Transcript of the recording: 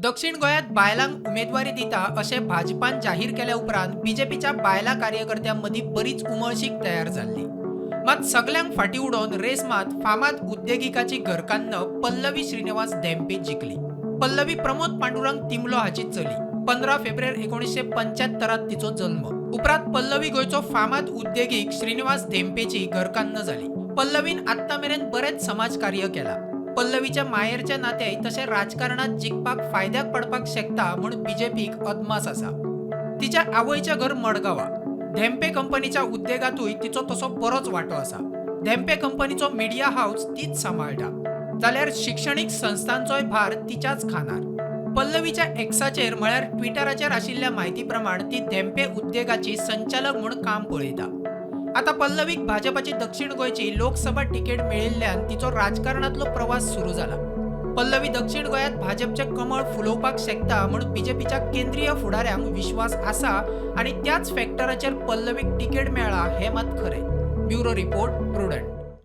दक्षिण गोंयांत बायलांक उमेदवारी दिता अशें भाजपान जाहीर केल्या उपरांत बीजेपीच्या बायलां कार्यकर्त्यां मदीं बरीच उमळशीक तयार जाल्ली. मात सगल्यांक फाटीं उडोवन रेस मात फामाद उद्देगिकाची घरकान्न पल्लवी श्रीनिवास धेंपे जिखली. पल्लवी प्रमोद पांडुरंग तिमलो हाची चली. 15 फेब्रुवारी 1975त तिचो जल्म. उपरांत पल्लवी गोंयचो फामाद उद्देगीक श्रीनिवास धेंपेची घरकान्न जाली. पल्लवीन आत्तां मेरेन बरेंच समाज कार्य केलां. पल्लवीच्या मायेरचें नातें तशें राजकारणात जिखपाक फायद्याक पडपाक शकता म्हूण बीजेपीक अदमास आसा. तिच्या आवयचें घर मडगांवा. धेंपे कंपनीच्या उद्देगांतूय तिचो तसो बरोच वांटो आसा. धेंपे कंपनीचो मिडिया हावस तीच सांबाळटा, जाल्यार शिक्षणीक संस्थांचोय भार तिच्याच खांदार. पल्लवीच्या एक्साचेर म्हळ्यार ट्विटराचेर आशिल्ल्या म्हायती प्रमाण ती धेंपे उद्देगाची संचालक म्हूण काम पळयता. आतां पल्लवीक भाजपाची दक्षिण गोंयची लोकसभा तिकेट मेळिल्ल्यान तिचो राजकारणांतलो प्रवास सुरू जाला. पल्लवी दक्षिण गोंयांत भाजपचें कमळ फुलोवपाक शकता म्हूण बीजेपीच्या केंद्रीय फुडाऱ्यांक विश्वास आसा आनी त्याच फॅक्टराचेर पल्लवीक तिकेट मेळ्ळा हें मात खरें. Bureau report, Prudent.